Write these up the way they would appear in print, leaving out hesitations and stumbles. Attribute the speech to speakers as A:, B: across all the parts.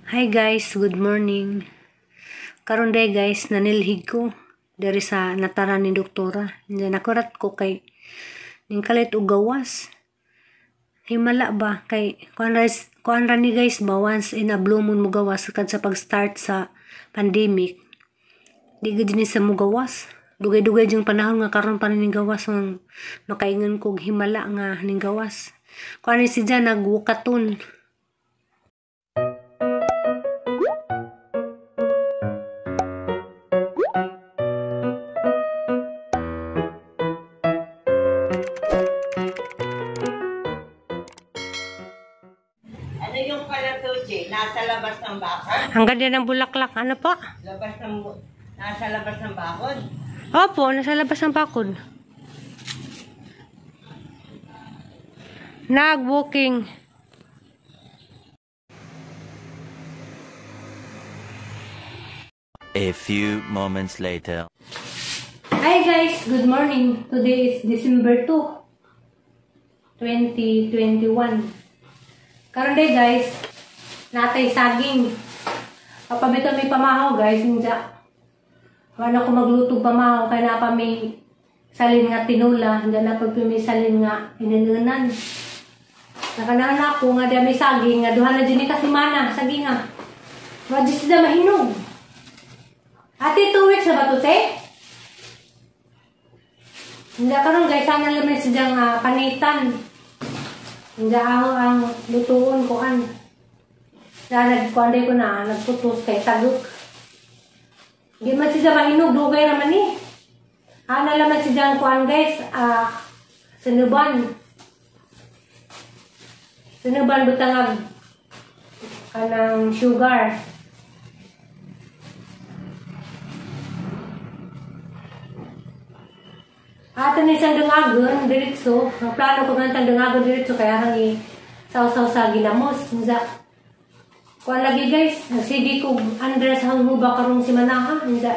A: Hi guys, good morning. Karon day guys, nanilhig ko diri sa natara ni doktora. Diyan nakurat ko kay ning kalit og gawas. Himala ba kay kuan ra ni guys ba, once in a blue moon mo gawas kad sa pag-start sa pandemic. Di gid ni sa mo gawas. Dugay-dugay jung panahon nga karon pa ning gawas ng makaingon kog himala nga ning gawas. Kuan ni siya nagwukaton.
B: Nasa labas ng bakod?
A: Ang ganda ng bulaklak. Ano po?
B: Nasa labas ng bakod?
A: Opo, nasa labas ng bakod. Nag-walking.
C: A few moments later.
A: Hi guys, good morning. Today is December 2, 2021. Karon day guys, natay saging. Papabito may pamahaw guys, ninja. Wala ko magluto pamahaw kay na pa may salin nga tinula, hindi na pag may salin nga ininunan. Nakanahan ako nga di may saging nga duha na dyan ni kasimana, saging nga. Wa di sila mahinog. Ate, 2 weeks na ba to, te? Hindi karon guys, sana laman siya nga panitan. Hindi ako ang lutuon ko an. Nagkuanday ko na, nagputos kay taguk. Di man siya mahinog, dugay raman ni. Ana laman siya kuan guys, sinuban. Sinuban butangag kanang sugar. Ato ni isang dungagon, diretso. Ang plano ko nga dungagon diretso, kaya hangi saw-saw sa ginamos. Kuan lagi guys, nagsige ko Andres hanghuba karong si Manaha. Hindi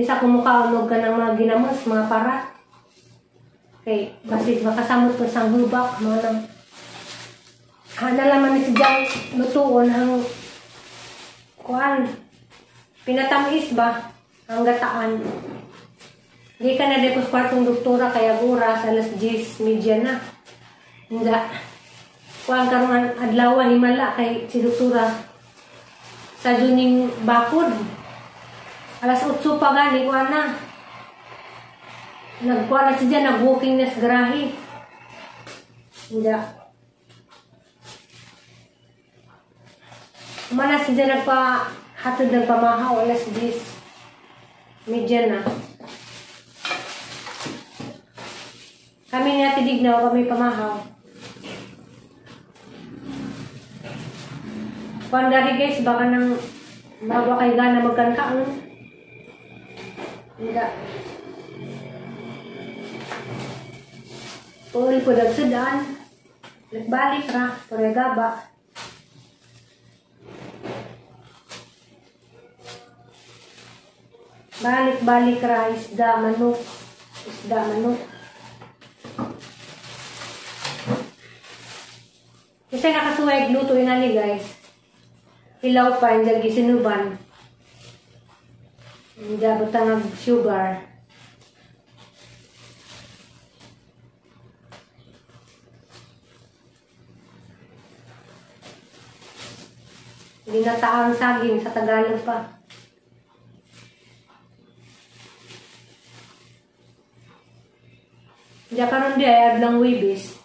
A: sa kumukha og kanang mga ginamos, mga para. Okay, basig makasamot ko sa hubak, mga nang hana laman ni si Jang lutuon ang kuan pinatamis ba ang gataan. Di ka na di ko sa kwartong doktora kaya oras alas 10:30 na. Hindi. Kuan karong adlaw himala kay si doktora sa juning bakod. Alas 8 pa gani kuan na. Nagkuan na siya, nag-walking na sa garahe. Hindi. Umana siya nagpa hatod ng pamahaw alas 10:30 na. Kami nga tidignaw, kami pamahaw. Kuan dari guys, baka nang bawa kay gana magkantaon. Hindi. Tuol po dagsudan. Balik ra, pare gaba. Balik-balik ra, isda, manok. Isda, manok. Kasi nakasuweg, luto yun na ni guys. Hilaw pa, hindi gisinuban. Hindi butang sugar. Ginataang saging sa Tagalog pa. Hindi karon di ay adlang Huwebes.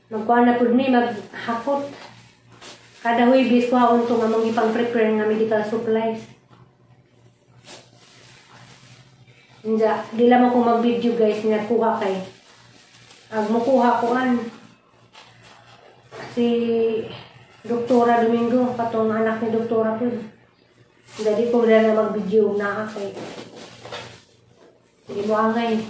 A: Magkuha na pud ni maghakot. Kada Huwebes kuhaon to nga mong ipang-prepare nga medical supplies. Hindi, di lang ako mag-video guys, nagkuha kay. Ag mukuha ko an si Doktora Domingo, katong anak ni Doktora pud. Hindi di ko na mag-video na kay. Hindi mo angay.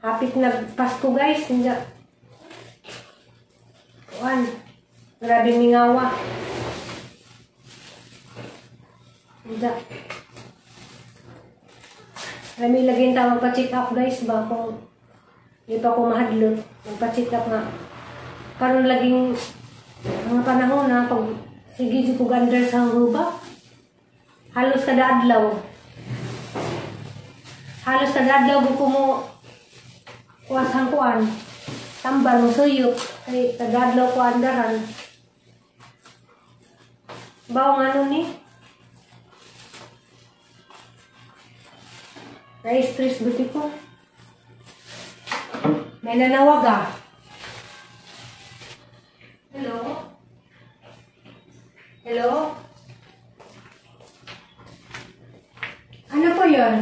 A: Hapit na Pasko guys, hindi. Kuan. Grabe mingawa. Hindi. Marami lagi yung tawag pa-check up guys ba kung Di pa ko mahadlok. Magpa-check up nga. Karon laging mga panahon na pag sige jud ko under sa huba. Halos kada adlaw. Halos kada adlaw ko mo kuwasang kuan. Tambal mo suyop kay kada adlaw ko andaran. Bawo ano ni? Na-stress buti ko. May nanawag ah. Hello? Hello? Ano po yun?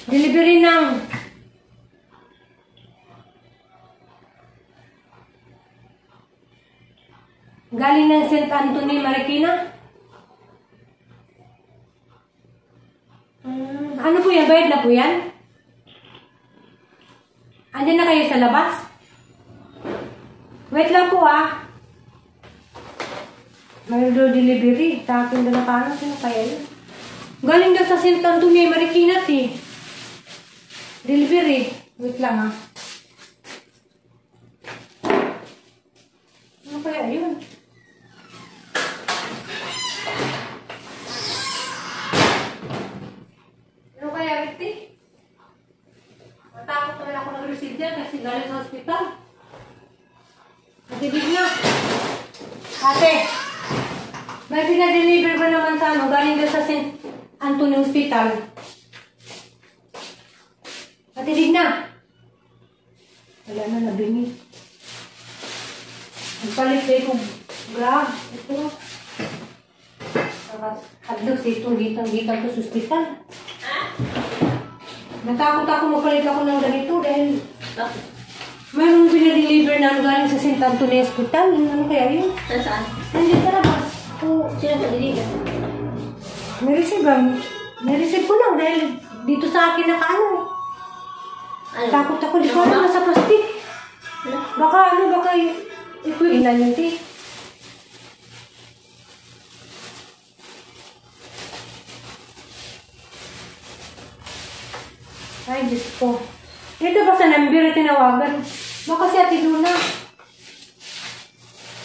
A: Delivery ng... Galing ng St. Anthony, Marikina? Ano po yan? Bayad na po yan? Andiyan na kayo sa labas? Wait lang po ah. Mayroon daw delivery. Sa akin daw na paano. Sino kaya yun? Galing daw sa St. Anthony, Marikina, ti. Delivery. Wait lang ah. Ano kaya yun? Ano kaya, Ricky? Matakot naman ako nag-receive dyan kasi galing sa hospital. Matibig na. Ate, may pinadeliver ba naman sa ano? Galing daw sa St. Anthony Hospital. Matilig na. Wala na, nabingi. Nagpalit kayo kong grab. Ito. Hadlok sa itong gitang-gitang ko sa hospital. Natakot ako magpalit ako ng ganito dahil mayroong pinadeliver na galing sa St. Anthony Hospital. Ano kaya yun?
D: Saan?
A: Nandiyan sa labas.
D: Sino sa deliver?
A: Nireceive ba? Nireceive ko lang dahil dito sa akin nakaano eh.
D: Ano?
A: Takot ako. Di ko alam, nasa plastic. Baka ano, baka equipment yun, ti. Ay, Diyos ko. Dito pa sa number tinawagan. Baka si Ate Luna.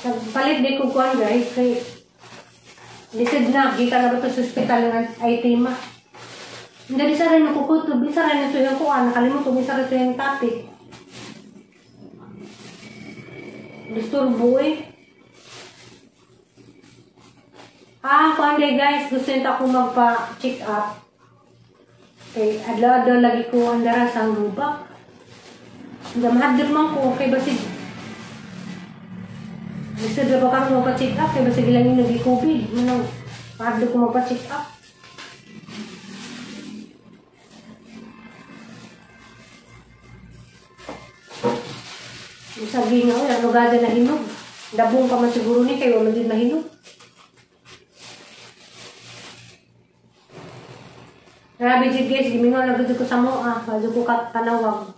A: Nagpalit di ko kuhan, guys. Kay lisod na. Gika na ba ito sa ospital ng IT ma? Hindi sa rin nakukuto. Bisa rin ito yung kuhan. Nakalimutan. Bisa rin ito yung topic. Disturbo eh. Ah, kuhan day guys. Gusto nito ako magpa-check up. Kay adlaw-adlaw lagi ko ang dara sa lubak. Mahadlok man ko kay basig. Lisod ra ba karon magpa-check up kay basig lang yung nag-COVID. Manang mahadlok ko magpa-check up. Sabi nga, ano gada na hinog. Dabong pa man siguro ni kay wala din mahinog. Grabe jud guys, gimingaw na gud ko sa mo ah, bago ko panawag.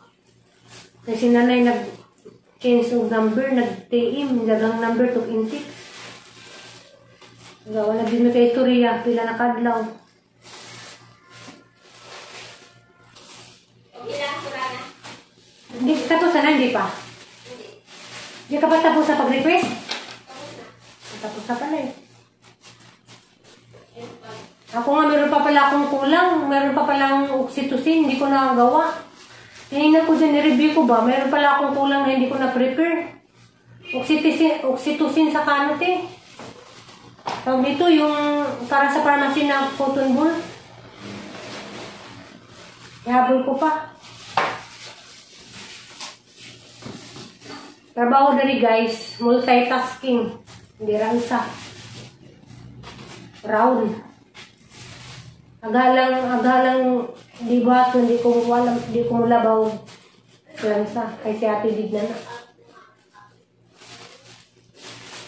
A: Kasi nanay nag-change og number, nag-TM, dagang number to intik. Wala din kay istorya, pila na kadlaw.
D: Okay lang, sura na.
A: Hindi, tapos na, hindi pa?
D: Hindi.
A: Hindi ka pa tapos sa pag-request?
D: Tapos na.
A: Tapos na pala eh. Ako nga, meron pa pala akong kulang. Meron pa palang oxytocin, hindi ko nagawa. Tinignan ko dyan, nireview ko ba? Meron pala akong kulang na hindi ko na-prepare. Oxytocin sa kanot eh. Tawag dito, yung para sa pharmacy na cotton wool. Ihabol ko pa. Trabaho dali guys. Multitasking. Hindi ra isa. Round. Agalang, di ba, hindi ko walang, hindi ko mulabaw. Lansa, kay si Ate Digna na.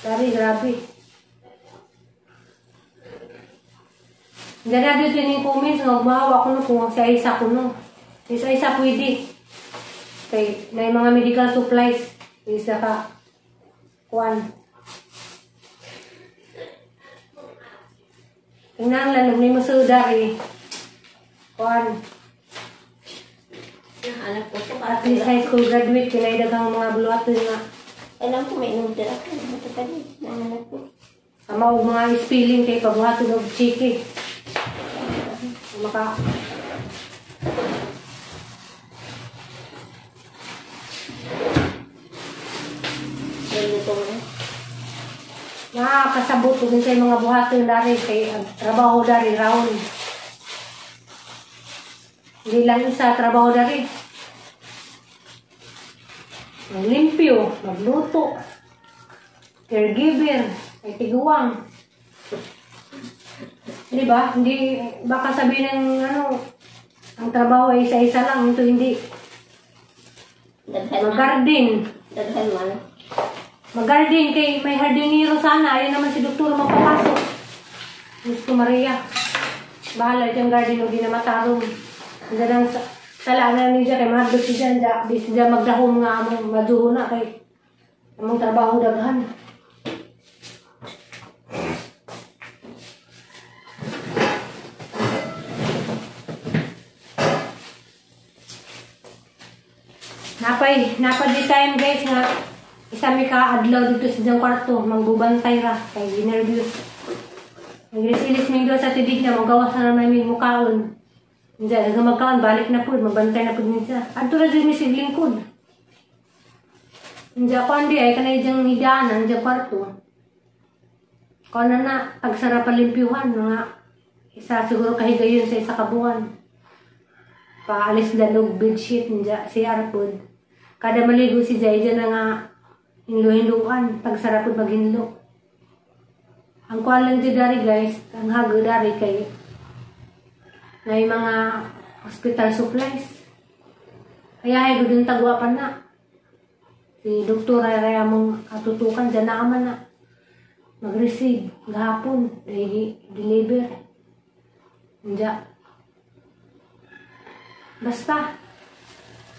A: Grabe, grabe. Hindi na dito yung comments, nga umahawa ko no, kung si Aisa ko no. Isa-isa pwede. Kay, na yung mga medical supplies. Isa ka, kuan. Tingnan lang, nung may masuda eh. Kuan.
D: Anak ko to.
A: At least high school graduate kay daghang mga buluhaton nga.
D: Alam ko may inom dira ko. Matagal na anak ko.
A: Ama og mga spelling kay pabuhaton og chiki. Maka nakakasabot kung sa mga buhaton dari kay ang trabaho dari round. Hindi lang isa trabaho dari. Maglimpyo, magluto, caregiver, ay tiguang. Di ba? Hindi, baka sabihin ng ano, ang trabaho ay isa-isa lang, ito hindi. Mag-garden.
D: Daghan man.
A: Mag-garden kay may hardinero sana. Ayaw naman si doktor magpapasok. Gusto Maria. Bahala itong garden o ginamatarong. Diyan ang sala na niya kay mahadlok si dyan. Di siya magdahom nga among maduho na kay among trabaho daghan. Napay di time guys nga isa mi ka adlaw dito sa diyang kwarto, magbubantay ra kay ginervyos. Nagrilis mi sa tidig na magawas na naman mi mukaon. Diyan daghang magkaon balik na pud, magbantay na pud niya. Adto ra jud mi sig lingkod. Diyan ko andi ay kanay diyang higaanan diyang kwarto. Kuan na na tagsara palimpyuhan mga isa siguro kahigayon sa isa ka buwan. Paalis dalog bedsheet niya si Arpod. Kada maligo si Jai dyan na nga hinlo-hinluan, tagsara pud maghinlo. Ang kuan lang di dari guys, ang hago dari kay na yung mga hospital supplies. Kaya ay gudun tagwa pa na. Si doktora ay among katutukan dyan na ama na. Mag-receive gahapon, deliver. Diyan. Basta,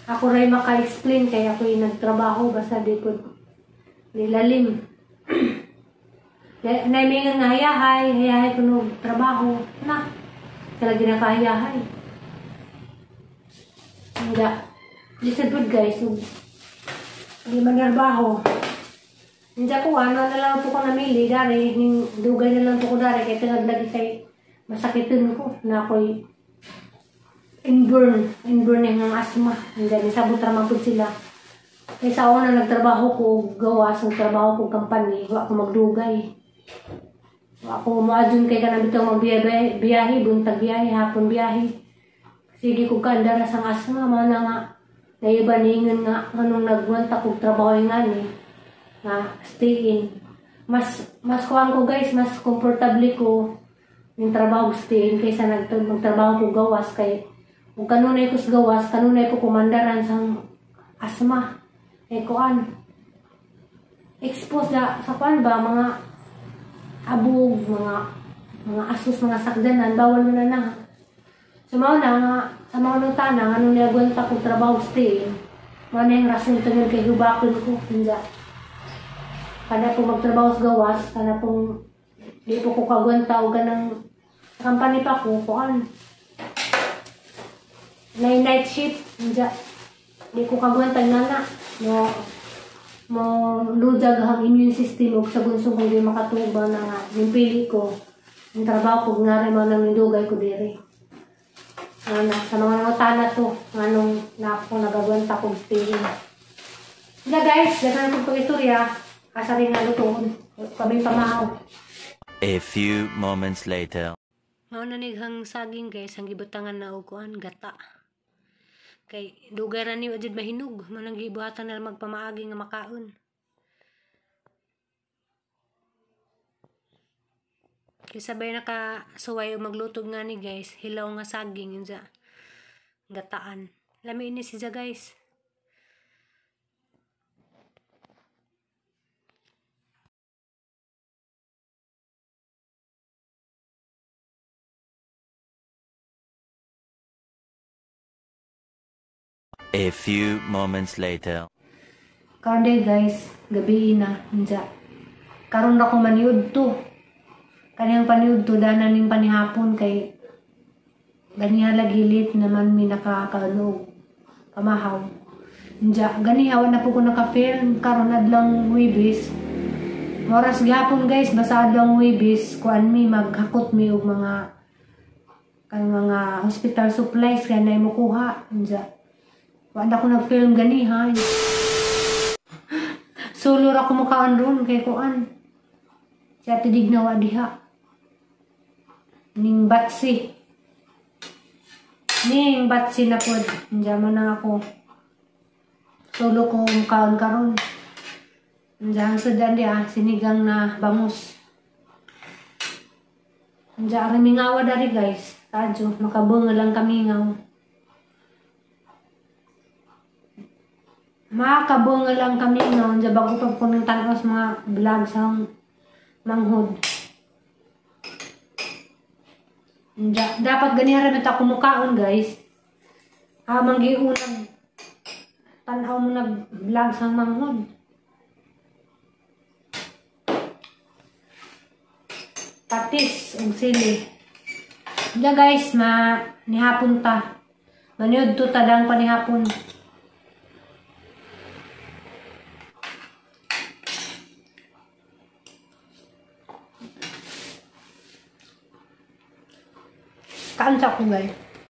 A: ako rin maka-explain kaya ako'y nagtrabaho basta di ko nilalim. Naimingan nga hayahay, hayahay ko nung trabaho. Na, sila ginakahayahay. Hindi. Listen good guys, hindi manarbaho. Hindi ako, ano na lang po ko namili, dari, dugay na lang po ko dari, kaya tangag lagi kay masakitin ko na ako'y inburn yung asma. Hindi, nisabot ramang po sila. Kaya sa una, nagtrabaho ko, gawas, nagtrabaho ko company, wa ko magdugay. Wa ko muadyon kay kanang bitong magbiyahe, buntag biyahe, hapon biyahe. Sige ko kaandara sang asma, mao na nga, naiba ningon nga, anong nagwanta kog trabaho nga ni, nga stay in. Mas kuan ko guys, mas komportable ko yung trabaho stay in kaysa magtrabaho ko gawas kay kung kanunay ko sa gawas, kanunay ko kumandaran sa asma. Eh, kuan. Expose sa kuan ba, mga abog, mga asos, mga sakdanan, bawal mo na na. Sa mga na nga, sa mga nung tanang, anong niagwanta kong trabaho stay, mga na yung rason tungod kay hubakon ko, hindi. Kana po magtrabaho sa gawas, kana pong di po ko kagwanta o ganang company pa ko, kuan. Na night shift, hindi. Di ko kagwanta na na. Mo ludag ang immune system og sa gunsong kung di makatuba na nga. Yung pili ko, ang trabaho ko, nga rin mga nangindugay ko diri. Ano, sa mga nangutana to, anong na ako nagagwanta kong staying. Hindi guys, daghan akong pag-istorya, asa rin nga lutoon. Kami pamahaw.
C: A few moments later.
A: Mao na nighang saging guys, ang gibutangan na og kuan gata. Kay dugay ra ni jud mahinog, man ang gibuhatan na magpamaagi nga makaon. Kay sabay nakasuway og maglutog nga ni guys, hilaw nga saging unsa gataan. Lami ini siya guys.
C: A few moments later.
A: Karon day guys, gabi na unsa. Karon ra ko maniud to. Kaniyang paniud to dana ning panihapon kay ganiha lagi late naman mi nakakanog. Pamahaw. Nja, gani hawa na po ko naka-film karon adlong Huwebes. Oras gihapon guys, basta adlong Huwebes, kuan mi maghakot mi og mga kang mga hospital supplies kay na mo kuha. Nja. Wa na ko nag-film gani ha. Solo ra ko mukaan ron kay kuan. Si Ate Digna wa diha. Ning batsi. Ning batsi na pod. Nja mo na ako. Solo ko mukaan karon. Nja ang sudan diha sinigang na bangus. Nja ari mingawa dari guys. Kadyo makabunga lang kamingaw. Makabunga lang kami no. Nja bago pa ko nang tan-aw sa mga vlog sa manghod. Nja, dapat ganiha ra ta kumukaon guys. Amang giunang tan-aw mo nag vlog sa manghod. Patis ug sili. Nja guys, ma nihapon ta. Maniud to tadang panihapon. Kaan sa ko guys.